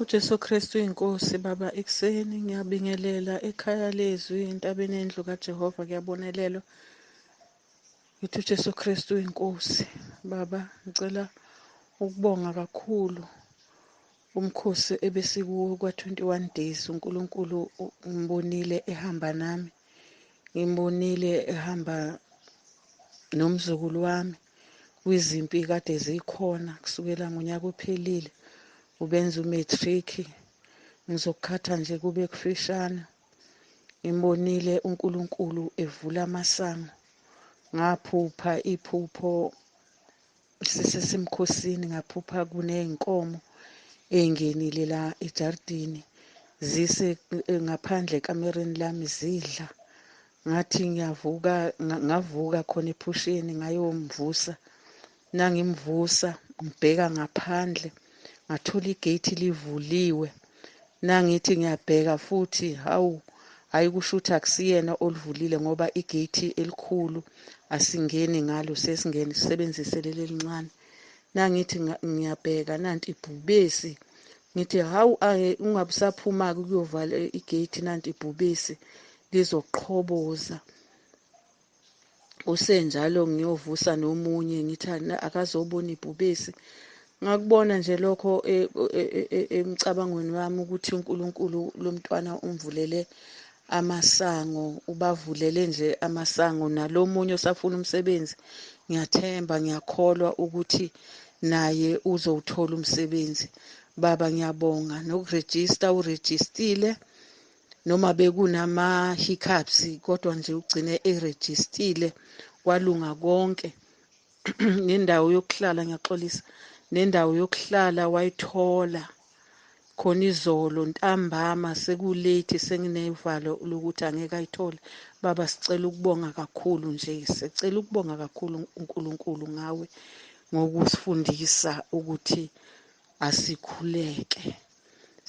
UJesu Kristu inkosi baba ekuseni ngiyabingelela ekhaya lezwi entabeni endlu kaJehova kuyabonelelwa. Ngithi uJesu Kristu inkosi baba ngicela ukubonga kakhulu umkhosi ebesikuwo kwa-21 days uNkulunkulu ngimbonile ehamba nami ngimbonile ehamba nomzukulu wami kwizimpi kade zikhona kusukela ngonyaka ophelile ubenza umatric ngizokukhatha nje kube kufishane ngimbonile uNkulunkulu evula amasango ngaphupha iphupho sisesemkhosini ngaphupha kuney'nkomo ey'ngenile la ejardini zise ngaphandle ekamereni lami zidla ngathi ngiyavuka ngavuka khona ephusheni ngayomvusa nangimvusa ngibheka ngaphandle ngathola igate livuliwe nangithi ngiyabheka futhi hawu hayi kusho ukuthi akusiyena oluvulile ngoba igate elikhulu asingeni ngalo sesingene sisebenzise leli elincane nangithi ngiyabheka nanti ibhubesi ngithi hawu ungabe usaphuma-ke ukuyovala igate nanti ibhubesi lizoqhoboza usenjalo ngiyovusa nomunye ngithi akazobona ibhubesi ngakubona nje lokho emcabangweni wami ukuthi uNkulunkulu lomntwana umvulele amasango ubavulele nje amasango nalomunye osafuna umsebenzi ngiyathemba ngiyakholwa ukuthi naye uzowuthola umsebenzi baba ngiyabonga nokurejista urejistile noma bekunama hiccups kodwa nje ugcine erejistile kwalunga konke nendawo yokuhlala ngiyaxolisa nendawo yokuhlala wayithola khona izolo ntambama sekulate senginevalo lokuthi angeke ayithole baba sicela ukubonga kakhulu nje sicela ukubonga kakhulu uNkulunkulu ngawe ngokusifundisa ukuthi asikhuleke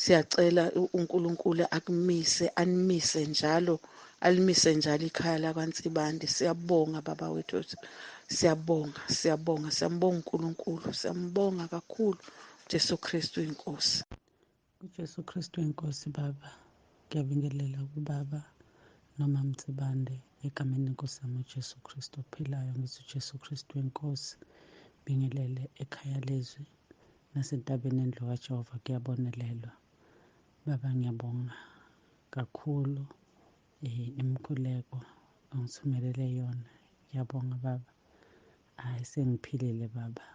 siyacela uNkulunkulu akumise animise njalo alimise njalo ikhaya lakwaNsibande siyabonga baba wethu siyabonga siyabonga siyambonga uNkulunkulu siyambonga kakhulu Jesu Kristu inkosi uJesu Kristu inkosi baba ngiyabingelela kubaba noma Mtsibande egameni lenkosi yami uJesu Kristu ophilayo ngithi uJesu Kristu inkosi bingelele ekhaya lezwi nasentabeni endlu kaJehova kuyabonelelwa baba ngiyabonga kakhulu imikhuleko ongithumelele yona ngiyabonga baba hhayi sengiphilile baba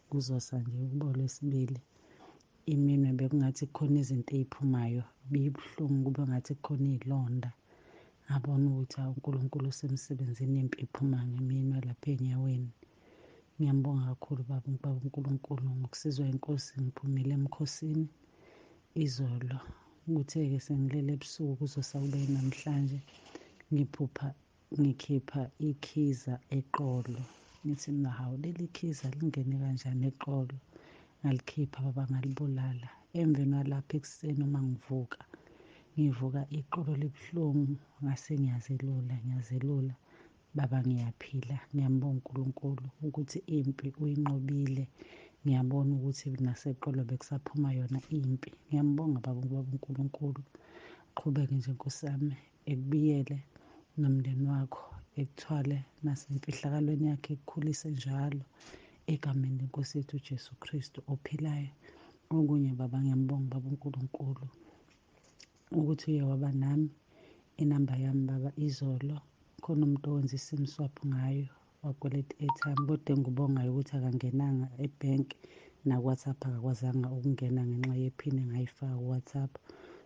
kuzosa nje ukuba olwesibili iminwe bekungathi kukhona izinto ey'phumayo bibuhlungu kube ngathi kukhona iy'londa ngabona ukuthi hawu uNkulunkulu usemsebenzini impi iphuma ngeminwe lapha ey'nyaweni ngiyambonga kakhulu baba baba uNkulunkulu ngokusizwa inkosi ngiphumile emkhosini izolo kuthe-ke sengilele ebusuku kuzosa kube namhlanje ngiphupha ngikhipha ikhiza eqolo ngithi mina hawu leli khiza lingene kanjani eqolo ngalikhipha baba ngalibulala emveni kwalapho ekuseni uma ngivuka ngivuka iqolo libuhlungu ngase ngiyazelula ngiyazelula baba ngiyaphila ngiyambonga uNkulunkulu ukuthi impi uyinqobile ngiyabona ukuthi naseqolo bekusaphuma yona impi ngiyambonga baba ubaba uNkulunkulu qhubeke nje nkosi yami ekubiyele nomndeni wakho ekuthwale nasemfihlakalweni yakhe ekukhulise njalo egameni lenkosi yethu uJesu Kristu ophilayo okunye baba ngiyambonga baba uNkulunkulu ukuthi uye waba nami inamba yami baba izolo khona umuntu owenza i-sim swap ngayo wakweleta i-airtime kodwa engikubongayo ukuthi akangenanga ebhenki naku-WhatsApp akakwazanga ukungena ngenxa yephini engayifaka ku-WhatsApp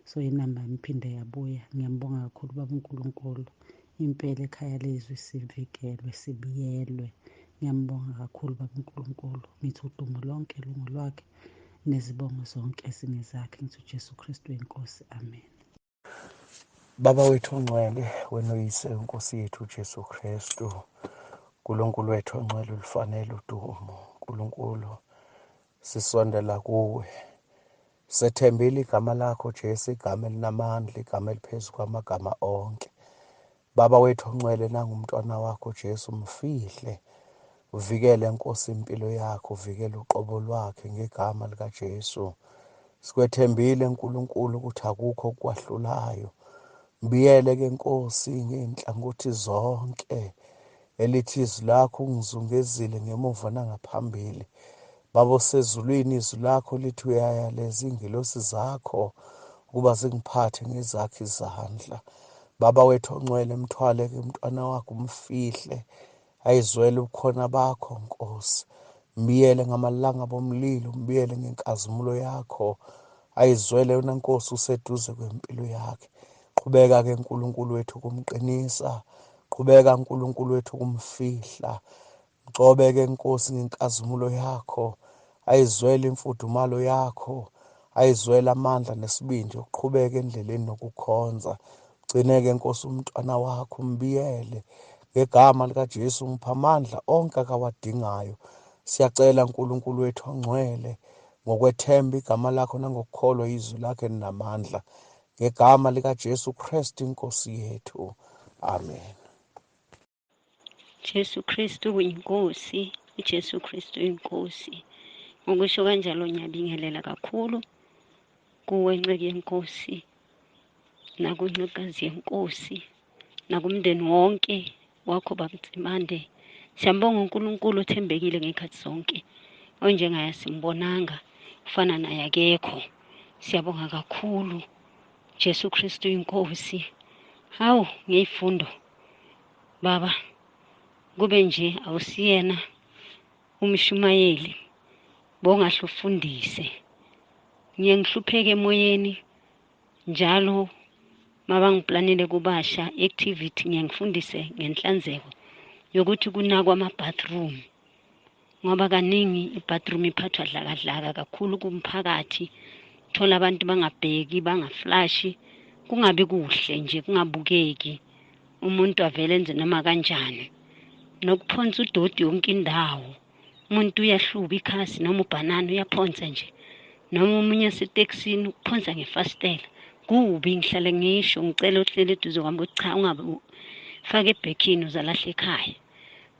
so inamba yami iphinde yabuya ngiyambonga kakhulu baba uNkulunkulu impela ekhaya lezwi sivikelwe sibiyelwe ngiyambonga kakhulu baba uNkulunkulu ngithi udumo lonke lungolwakhe nezibongo zonke zingezakhe ngithi uJesu Kristu inkosi amen Baba wethu ongcwele wena oyise inkosi yethu uJesu Kristu uNkulunkulu wethu ongcwele ulifanele udumo uNkulunkulu sisondela kuwe sethembile igama lakho Jesu igama elinamandla igama eliphezu kwamagama onke Baba wethu ongcwele nangumntwana wakho Jesu mfihle uvikele Nkosi impilo yakho uvikele uqobo lwakhe ngegama likaJesu. Sikwethembile uNkulunkulu ukuthi akukho okwahlulayo. Mbiyele ke Nkosi ngey'nhlangothi zonke, elithi izwi lakho ungizungezile ngemuva nangaphambili. Baba osezulwini, izwi lakho lithi uyayaleza iy'ngelosi zakho ukuba zingiphathe ngezakho izandla. Baba wethu ongcwele, mthwale-ke umntwana wakho, umfihle, ayizwele ubukhona bakho Nkosi. Mbiyele ngamalanga bomlilo, mbiyele ngenkazimulo yakho, ayizwele yona Nkosi useduze kwempilo yakhe. Qhubeka-ke Nkulunkulu wethu ukumqinisa, qhubeka Nkulunkulu wethu ukumfihla. Mgcobe-ke Nkosi ngenkazimulo yakho, ayizwele imfudumalo yakho, ayizwele amandla nesibindi okuqhubeka endleleni nokukhonza. Gcineke Nkosi umntwana wakho, umbiyele ngegama likaJesu, umupha amandla onke akawadingayo. Siyacela Nkulunkulu wethu ongcwele, ngokwethemba igama lakho nangokukholwa izwi lakhe linamandla, ngegama likaJesu Kristu inkosi yethu, amen. Jesu Kristu uyinkosi, uJesu Kristu uyinkosi. Ngokusho kanjalo ngiyabingelela kakhulu kuwe nceke yenkosi, nakuncekazi yenkosi, nakumndeni wonke wakho baMtsimande. Siyambonga uNkulunkulu othembekile ngekhathi zonke, onjengaye simbonanga, ufana naye akekho. Siyabonga kakhulu Jesu Kristu inkosi. Hawu ngeyifundo baba, kube nje awusiyena umshumayeli bongahle ufundise. Ngiye ngihlupheke emoyeni njalo mabangiplanele kubasha activity, ngiye ngifundise ngenhlanzeko yokuthi kunakwa ama-bathroom, ngoba kaningi i-bathroom iphathwa dlakadlaka kakhulu kumphakathi. Thola abantu bangabheki, bangaflashi, kungabi kuhle nje, kungabukeki, umuntu avele enze noma kanjani. Nokuphonsa udoti yonke indawo, umuntu uyahluba ikhasi noma ubhanana uyaphonsa nje, noma omunye esetekisini ukuphonsa ngefasitela. Kubi, ngihlale ngisho ngicela ohlele eduze kwami ukuthi cha, ungabe faka ebhekhini uzalahla ekhaya.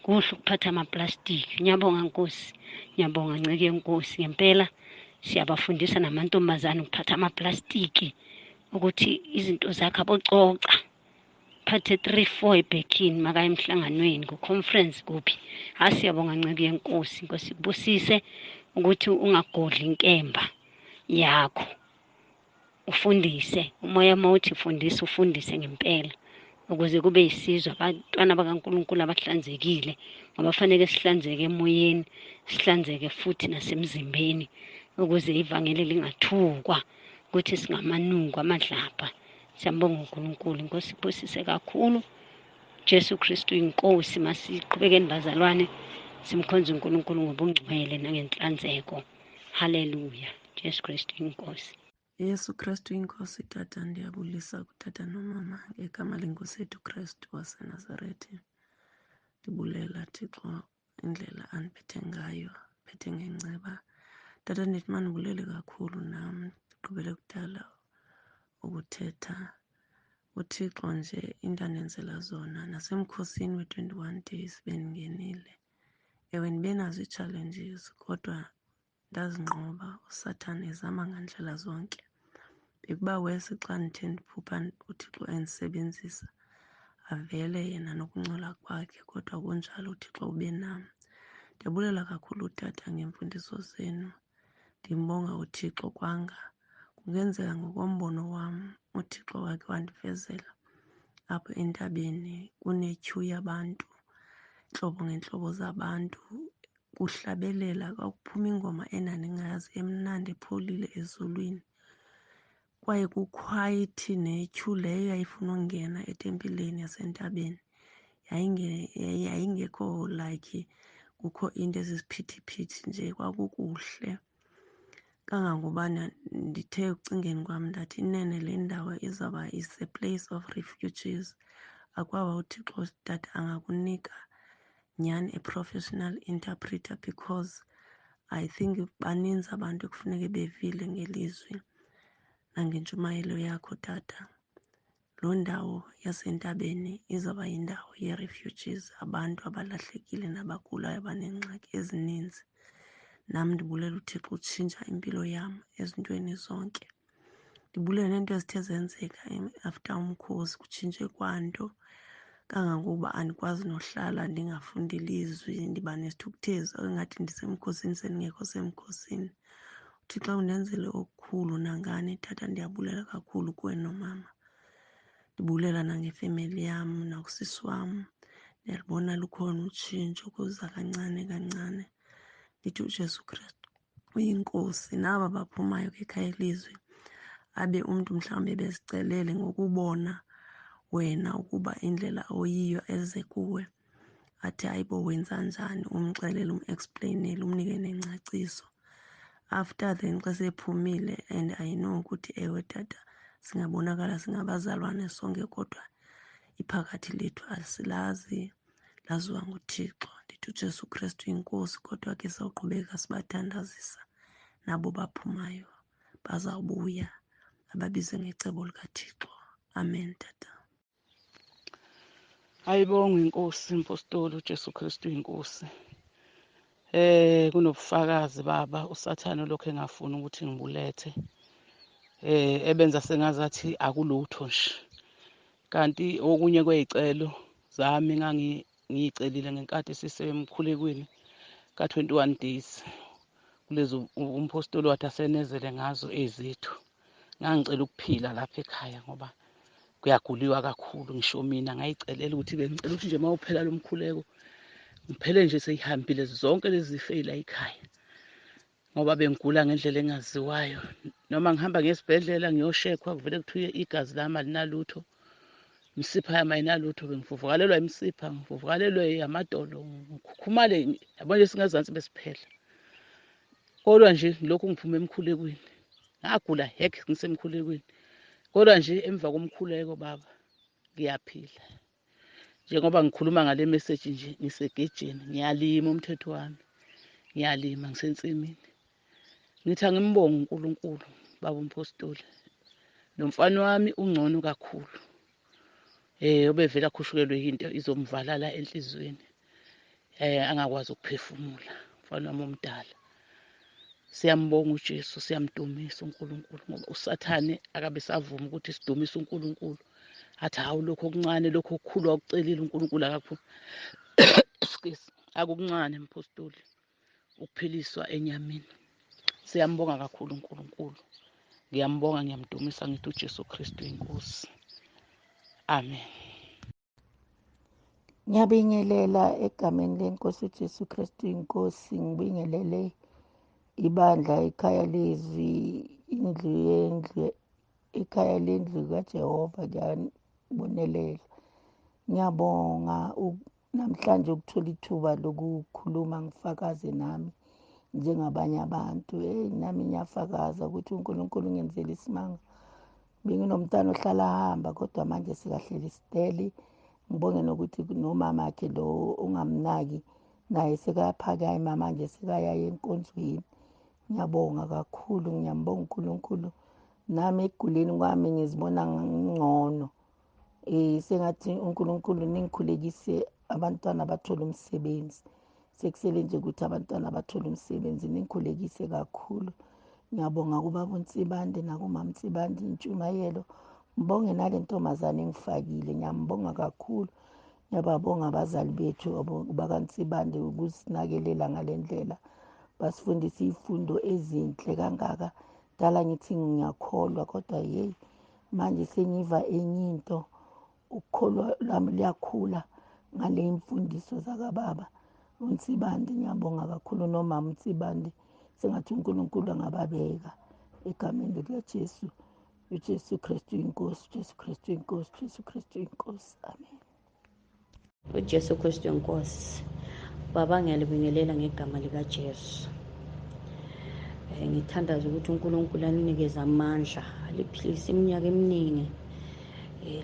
Kuhle ukuphatha amaplastiki. Ngiyabonga Nkosi, ngiyabonga nceke yenkosi. Ngempela siyabafundisa namantombazane ukuphatha amaplastiki, ukuthi izinto zakhe abococa, phathe 3 4 ebhekhini makaya emhlanganweni, ku-conference kuphi. Ha, siyabonga nceke yenkosi. Inkosi ikubusise ukuthi ungagodli inkemba yakho, ufundise umoya mawuthi fundisa, ufundise ngempela ukuze kube yisizwe abantwana bakaNkulunkulu abahlanzekile, ngoba fanele sihlanzeke emoyeni, sihlanzeke futhi nasemzimbeni, ukuze ivangeli lingathukwa ukuthi singamanuku amadlapha. Siyambonga uNkulunkulu, inkosi ibusise kakhulu. Jesu Kristu inkosi. Masiqhubekeni bazalwane, simkhonze uNkulunkulu ngobungcwele nangenhlanzeko. Haleluya, Jesu Kristu inkosi. Yesu Kristu inkosi. Tata, ndiyabulisa kutata nomama ngegama lenkosi yethu Kristu waseNazaretha. Ndibulela Thixo indlela andiphethe ngayo, phethe ngenceba. Tata, ndithi mandibulele kakhulu nam, ndigqibele kudala ukuthetha. UThixo nje into andenzela zona, nasemkhosini we-21 days bendingenile. Ewe, ndibe nazo ii-challenges kodwa ndazinqoba, uSathane ezama ngandlela zonke. Bekuba worse xa ndithe ndiphupha uThixo endisebenzisa, avele yena nokuncola kwakhe, kodwa kunjalo uThixo ube nam. Ndiyabulela kakhulu tata ngeemfundiso zenu. Ndimbonga uThixo kwanga kungenzeka ngokombono wam uThixo wakhe wandivezela apho entabeni kunetyhu yabantu, ntlobo ngeentlobo zabantu, kuhlabelela kwakuphuma ingoma endandingayazi emnandi epholile ezulwini. Kwaye kukhwayithi netyhu leyo yayifuna ungena etempileni yasentabeni. Yayingekho like kukho into ezisiphithiphithi nje, kwakukuhle kangangoba ndithe ekucingeni kwam ndathi inene le ndawo izawuba is a place of refugees. Akwaba uThixo tata angakunika nyhani a professional interpreter, because I think baninzi abantu ekufuneke bevile ngelizwi nangentshumayelo yakho tata. Loo ndawo yasentabeni izawuba yindawo yee-refugees, abantu abalahlekile nabagulayo abaneengxaki ezininzi. Nam ndibulela uThixo utshintsha impilo yam ezintweni zonke. Ndibulela neento ezithe zenzeka after umkhosi, kutshintshe kwanto kangangokuba andikwazi nohlala ndingafundi ilizwi, ndiba nesithukuthezi engathi ndisemkhosini sendingekho semkhosini. UThixo undenzele okukhulu nangani tata, ndiyabulela kakhulu kuwe nomama. Ndibulela nangefemeli yam nakusisi wam. Ndiyalibona lukhona utshintsho kuza kancane kancane. Ndithi uJesu Kristu uyiNkosi. Naba baphumayo kwikhaya elizwi, abe umntu mhlawumbi ebezicelele ngokubona wena ukuba indlela oyiyo eze kuwe, athi hayibo wenza njani, umxelele, umexplainele, umnike nengcaciso. After then xa sephumile, and I know ukuthi ewe tata singabonakala singabazalwane sonke, kodwa iphakathi lethu asilazi, laziwa nguThixo. Ndithi uJesu Kristu yiNkosi, kodwa ke sawuqhubeka sibathandazisa nabo baphumayo, bazawubuya ababize ngecebo likaThixo. Amen tata. Ayibongwe inkosi impostoli uJesu Kristu inkosi. Kunobufakazi baba, uSathane lokho engafuni ukuthi ngibulethe. Ebenza sengazathi akulutho nje. Kanti okunye kwezicelo zami ngangiyicelile ngenkathi sisemkhulekweni ka-21 days. Kulezo umpostoli wathi asenezele ngazo ezithu. Ngangicela ukuphila lapha ekhaya ngoba kuyaguliwa kakhulu, ngisho mina ngayicelela ukuthi bengicela ukuthi nje mawuphela lo mkhuleko ngiphele nje seyihambile zonke lezi zifo la ekhaya, ngoba bengigula ngendlela engaziwayo. Noma ngihamba ngesibhedlela ngiyoshekhwa kuvele kuthiwe igazi lami alinalutho, imisipha yami ayinalutho, bengivuvukalelwa imisipha, ngivuvukalelwe amadolo, ngikhukhumale, yabona nje singezansi besiphela. Kodwa nje lokhu ngiphuma emkhulekweni, ngagula hek ngisemkhulekweni, kodwa nje emva komkhuleko baba ngiyaphila. Njengoba ngikhuluma ngale message nje ngisegejeni, ngiyalima umthetho wami, ngiyalima ngisensimini. Ngithi angimbonge uNkulunkulu baba umpostoli, nomfana wami ungcono kakhulu. Obevela akhushukelwe into izomvala la enhliziyweni, angakwazi ukuphefumula, umfana wami omdala. Siyambonga uJesu, siyamdumisa uNkulunkulu, ngoba uSathane akabe savuma ukuthi sidumise uNkulunkulu. Athi hawu lokho okuncane, lokho okukhulu akucelile uNkulunkulu akakho. Excuse, akukuncane mpostoli ukuphiliswa enyameni. Siyambonga kakhulu uNkulunkulu. Ngiyambonga, ngiyamdumisa, ngithi uJesu Kristu inkosi. Amen. Ngiyabingelela egameni lenkosi uJesu Kristu inkosi. Ngibingelele ibandla, ikhaya lezwi, indlu yendlu, ikhaya lendlu kaJehova. Ngiyabonelela, ngiyabonga namhlanje ukuthola ithuba lokukhuluma ngifakaze nami njengabanye abantu. Hey, nami ngiyafakaza ukuthi uNkulunkulu ungenzele isimanga. Benginomntana ohlala ahamba, kodwa manje sikahleli siteli. Ngibonge nokuthi nomama wakhe lo ungamnaki naye sekayaphakama manje, sekayaya enkonzweni. Ngiyabonga kakhulu, ngiyambonga uNkulunkulu. Nami ekuguleni kwami ngizibona ngcono. Sengathi uNkulunkulu ningikhulekise abantwana bathole umsebenzi. Sekusele nje ukuthi abantwana bathole umsebenzi, ningikhulekise kakhulu. Ngiyabonga kubaba uNsibande nakumama Nsibande intshumayelo. Ngibonge nale ntombazane engifakile, ngiyambonga kakhulu. Ngiyababonga abazali bethu bakaNsibande ukusinakelela ngale ndlela, basifundisa izifundo ezinhle kangaka. Dala ngithi ngiyakholwa, kodwa yeyi manje sengiva enye into, ukukholwa lwami luyakhula ngale imfundiso zakababa uNsibande. Ngiyabonga kakhulu nomama uNsibande, sengathi uNkulunkulu angababeka egameni likaJesu. uJesu Kristu inkosi, uJesu Kristu inkosi, uJesu Kristu inkosi. Amen. uJesu Kristu inkosi. Baba, ngiyalibingelela ngegama likaJesu. Ngithandaza ukuthi uNkulunkulu aninikeze amandla, aliphilise iminyaka eminingi,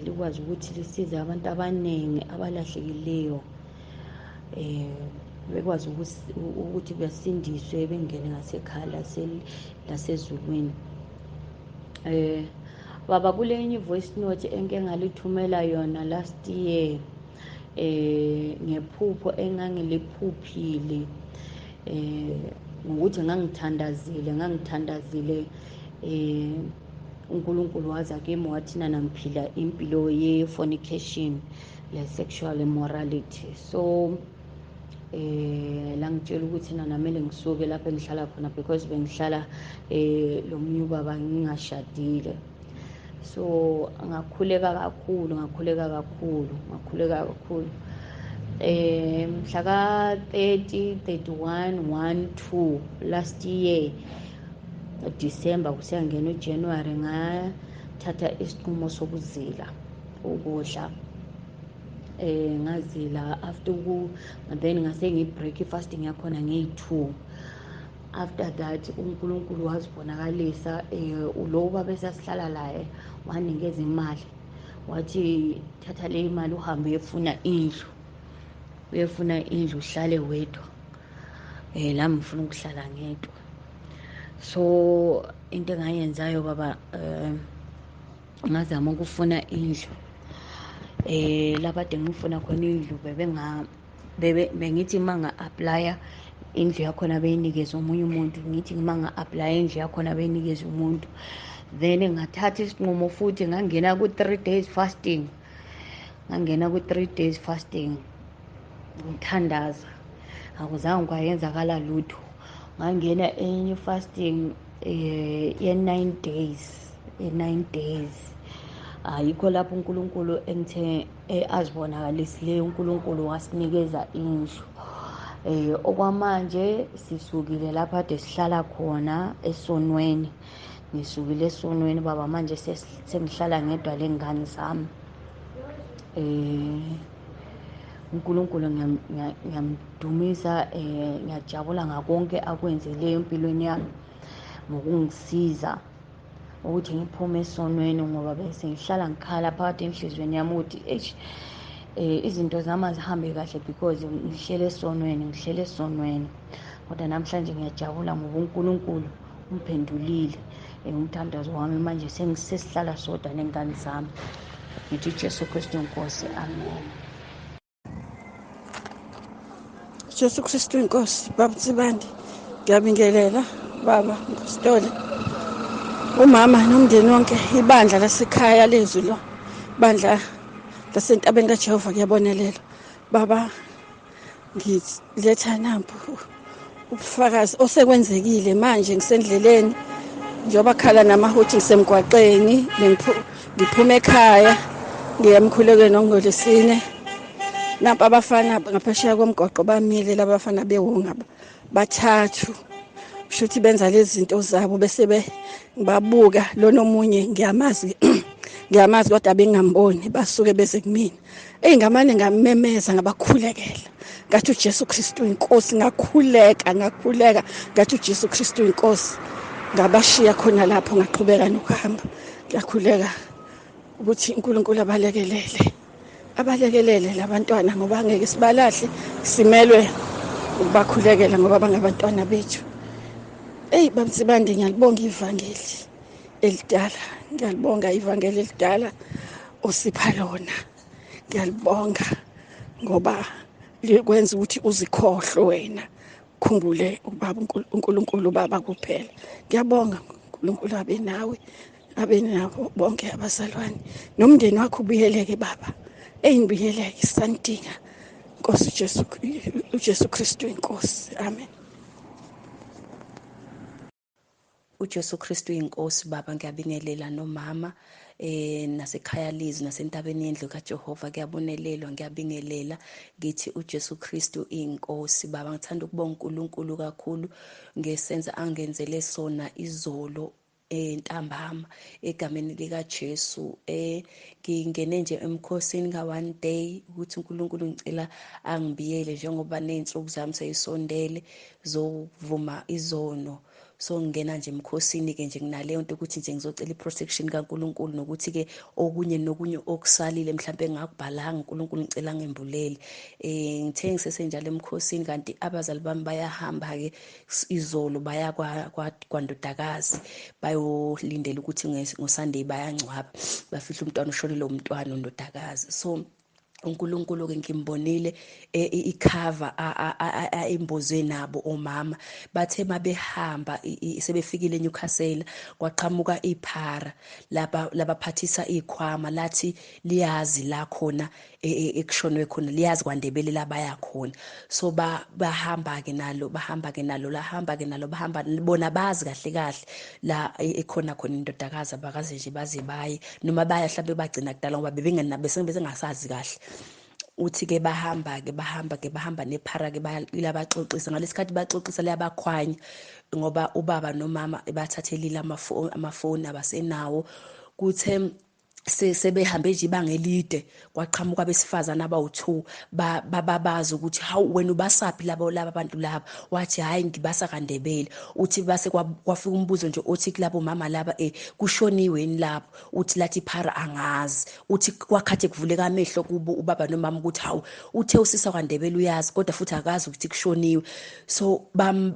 likwazi ukuthi lisize abantu abaningi abalahlekileyo, bekwazi ukuthi basindiswe bengene ngasekhaya lasezulwini. Baba, kulenye voice note enke ngalithumela yona last year, ngephupho engangiliphuphile, Ngokuthi ngangithandazile uNkulunkulu waza kimi wathi nana ngiphila impilo ye-fornication, le-sexual immorality. So la ngitshela ukuthi nana kumele ngisuke lapho engihlala khona, because bengihlala lo munye ubaba ngingashadile. So ngakhuleka kakhulu, ngakhuleka kakhulu, ngakhuleka kakhulu. Mhla ka 30, 31, 1, 2 last year December, kusiyangena uJanuary, ngathatha isinqumo sokuzila ukudla. Ngazila after ku then ngase ngi-break fasting yakhona ngeyi-2. After that uNkulunkulu wazibonakalisa. Lo baba esasihlala laye wanikeza imali, wathi thatha le imali uhambe uyefuna indlu, uyefuna indlu uhlale wedwa. Lami ngifuna ukuhlala ngedwa. So into engayenzayo baba, ngazama ukufuna indlu. Lapha ade ngifuna khona indlu, bebenga bebe bengithi uma nga-applya indlu yakhona beyinikeze omunye umuntu, ngithi uma nga-applya indlu yakhona beyinikeze umuntu. Then ngathatha isinqumo futhi ngangena ku-3 days fasting, ngangena ku-3 days fasting ngithandaza, akuzange kwayenzakala lutho. Ngangena enye fasting ye-9 days, ye-9 days. Ayikho lapho uNkulunkulu engithe azibonakalisileyo. uNkulunkulu wasinikeza indlu. Okwamanje sisukile lapha ade sihlala khona esonweni. Ngisukile esonweni baba, manje sengihlala ngedwa lengane zami. uNkulunkulu ngiyamdumisa, ngiyajabula ngakonke akwenzele empilweni yami ngokungisiza ukuthi ngiphume esonweni, ngoba bese ngihlala ngikhala phakathi enhliziyweni yami ukuthi eish, izinto zami azihambe kahle because ngihlele esonweni, ngihlele esonweni. Kodwa namhlanje ngiyajabula ngoba uNkulunkulu umphendulile umthandazo wami. Manje sesihlala sodwa nengane zami. Ngithi Jesu Kristu inkosi, amen. Jesu Kristu inkosi. Baba Nsibande, ngiyabingelela baba mpostoli, umama nomndeni wonke, ibandla lasekhaya lezwi lo bandla lasentabeni kaJehova. Kuyabonelela baba, ngiletha nampu ubufakazi osekwenzekile. Manje ngisendleleni njengoba khala namahuthi, ngisemgwaqeni, ngiphuma ekhaya ngiya emkhulekweni ongolesine. Nampa abafana ngaphesheya komgwaqo bamile, labafana bewonga bathathu, kusho ukuthi benza lezi zinto zabo. Bese ngibabuka, lona omunye ngiyamazi, ngiyamazi kodwa bengingamboni. Basuke beze kumina. Eyi, ngamane ngamemeza, ngabakhulekela, ngathi uJesu Kristu inkosi. Ngakhuleka, ngakhuleka, ngathi uJesu Kristu inkosi. Ngabashiya khona lapho, ngaqhubeka nokuhamba. Ngiyakhuleka ukuthi uNkulunkulu abalekelele, abalekelele labantwana, ngoba ngeke sibalahle, simelwe ukubakhulekela ngoba bangabantwana bethu. Eyi baMsibande, ngiyalibonga ivangeli elidala, ngiyalibonga ivangeli elidala osipha lona. Ngiyalibonga ngoba likwenza ukuthi uzikhohlwe wena, khumbule ubaba uNkulunkulu ubaba kuphela. Ngiyabonga, uNkulunkulu abe nawe, abe nabo bonke abazalwane nomndeni wakho. Ubuyeleke baba, eyinibuyeleke, sisanidinga. Nkosi uJesu, uJesu Kristu inkosi, amen. UJesu Kristu inkosi. Baba, ngiyabingelela nomama nasekhaya lizwi nasentabeni yendlu kaJehova. Kuyabonelelwa, ngiyabingelela, ngithi uJesu Kristu inkosi. Baba, ngithanda ukubonga uNkulunkulu kakhulu ngesenza angenzele sona izolo ntambama egameni lika Jesu. Ngingene nje emkhosini ka one day ukuthi uNkulunkulu ngicela angibiyele njengoba nezinsuku zami seyisondele zokuvuma izono. So ngingena nje emkhosini ke nje nginaleyo nto ukuthi nje ngizocela i-protection kaNkulunkulu, nokuthi ke okunye nokunye okusalile mhlawumbe engakubhalanga, uNkulunkulu ngicela ngembulele. Ngithe ngisesenjalo emkhosini, kanti abazali bami bayahamba ke izolo, baya kwandodakazi, bayolindela ukuthi ngoSunday bayangcwaba, bafihla umntwana ushonele, umntwana undodakazi. So uNkulunkulu ke ngimbonile icover imbozwe nabo omama. Bathe mabehamba sebefikile eNewcastle, kwaqhamuka iphara laba labaphathisa ikhwama, lathi liyazi la khona ekushonwe khona, liyazi kwaNdebele labaya khona. So bahamba ke nalo, bahamba ke nalo, lahamba ke nalo, bahamba bona bazi kahle kahle la ekhona khona indodakazi, abakaze nje baze baye noma baya mhlawumbe bagcina kudala ngoba bebengenabe sengasazi kahle. Uthi ke bahamba ke bahamba ke bahamba nephara ke labaxoxisa. Ngalesikhathi baxoxisa liyabakhwanya ngoba ubaba nomama bathathelile amafoni abasenawo. Kuthe sebehambe nje ibanga elide, kwaqhamuka abesifazane abawu-2 bababaza ukuthi hawu wena ubasaphi laba bantu laba. Wathi hhayi ngibasa kaNdebele. Uthi base kwafika umbuzo nje othi kulabo mama laba kushoniweni lapho. Uthi lathi phara angazi. Uthi kwakhathi kuvuleka amehlo kubo ubaba nomama ukuthi hawu uthe usisa kwaNdebele uyazi kodwa futhi akazi ukuthi kushoniwe. So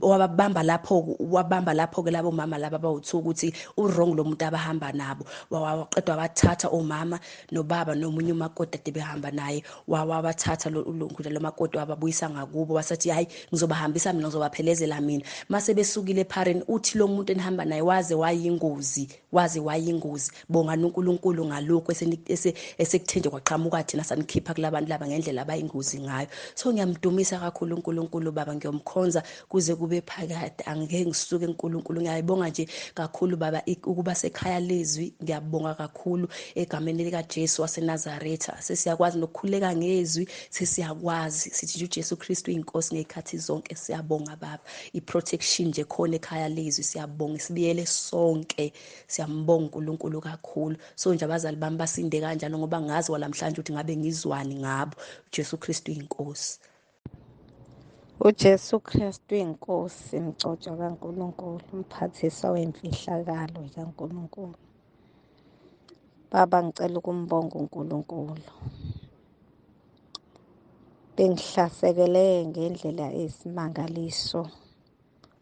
wabamba lapho, wabamba lapho-ke labo mama laba abawu-2 ukuthi u-wrong lo muntu abahamba nabo. Waqedwa wathatha omama nobaba nomunye umakoti ade behamba naye, wabathatha lo makoti wababuyisa ngakubo, wasathi hayi ngizobahambisa mina, ngizobaphelezela mina. Mase besukile ephareni, uthi lo muntu enihamba naye waze wayingozi, waze wayingozi. Bonga uNkulunkulu ngalokho esekuthenje kwaqhamuka thina sanikhipha kulabantu laba ngendlela abayingozi ngayo. So ngiyamdumisa kakhulu uNkulunkulu baba, ngiyomkhonza kuze kube phakade, angeke ngisuke uNkulunkulu. Ngiyayibonga nje kakhulu baba ukuba sekhaya lezwi, ngiyabonga kakhulu egameni likaJesu waseNazaretha. Sesiyakwazi nokukhuleka ngezwi, sesiyakwazi sithi uJesu Kristu inkosi ngezikhathi zonke. Siyabonga baba, iprotection nje khona ekhaya lezwi, siyabonga, sibiyele sonke, siyambonga uNkulunkulu kakhulu. So nje abazali bami basinde kanjalo ngoba ngazi kwalamhlanje ukuthi ngabe ngizwani ngabo. uJesu Kristu inkosi. uJesu Kristu inkosi, mgcotshwa kaNkulunkulu, umphathiswa wemfihlakalo kaNkulunkulu. Baba ngicela ukumbonga uNkulunkulu. Bengihlasekele ngendlela eyisimangaliso.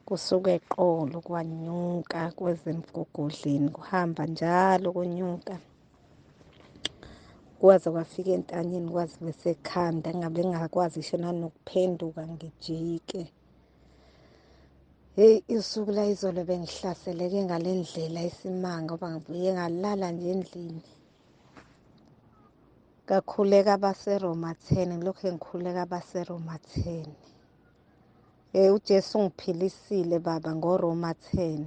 Kusuka eqolo kwanyuka kwezemgogodleni, kuhamba njalo kunyuka. Kwaze kwafika entanyeni, kwaze besekhanda, ngabe ngingakwazi ngisho nanokuphenduka ngijike. Hey, usuku la izolo bengihlaseleke ngale ndlela isimanga ngoba ngibuye ngalala nje endlini. Kakhuleka abaseRoma 10, ngilokhu ngikhuleka abaseRoma 10. uJesu ungiphilisile baba ngoRoma 10.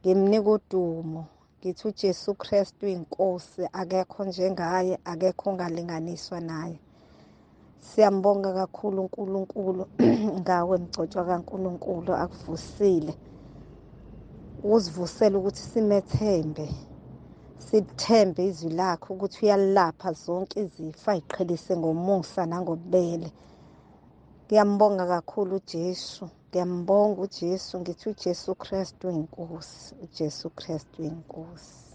Ngimnika udumo, ngithi uJesu Kristu inkosi, akekho njengaye, akekho ongalinganiswa naye. Siyambonga kakhulu uNkulunkulu ngawe mgcotshwa kaNkulunkulu akuvusile. Uzivusele ukuthi simethembe, sithembe izwi lakhe ukuthi uyalapha zonke izifo, ayiqhelise ngomusa nangobubele. Ngiyambonga kakhulu uJesu, ngiyambonga uJesu, ngithi uJesu Kristu inkosi, uJesu Kristu inkosi.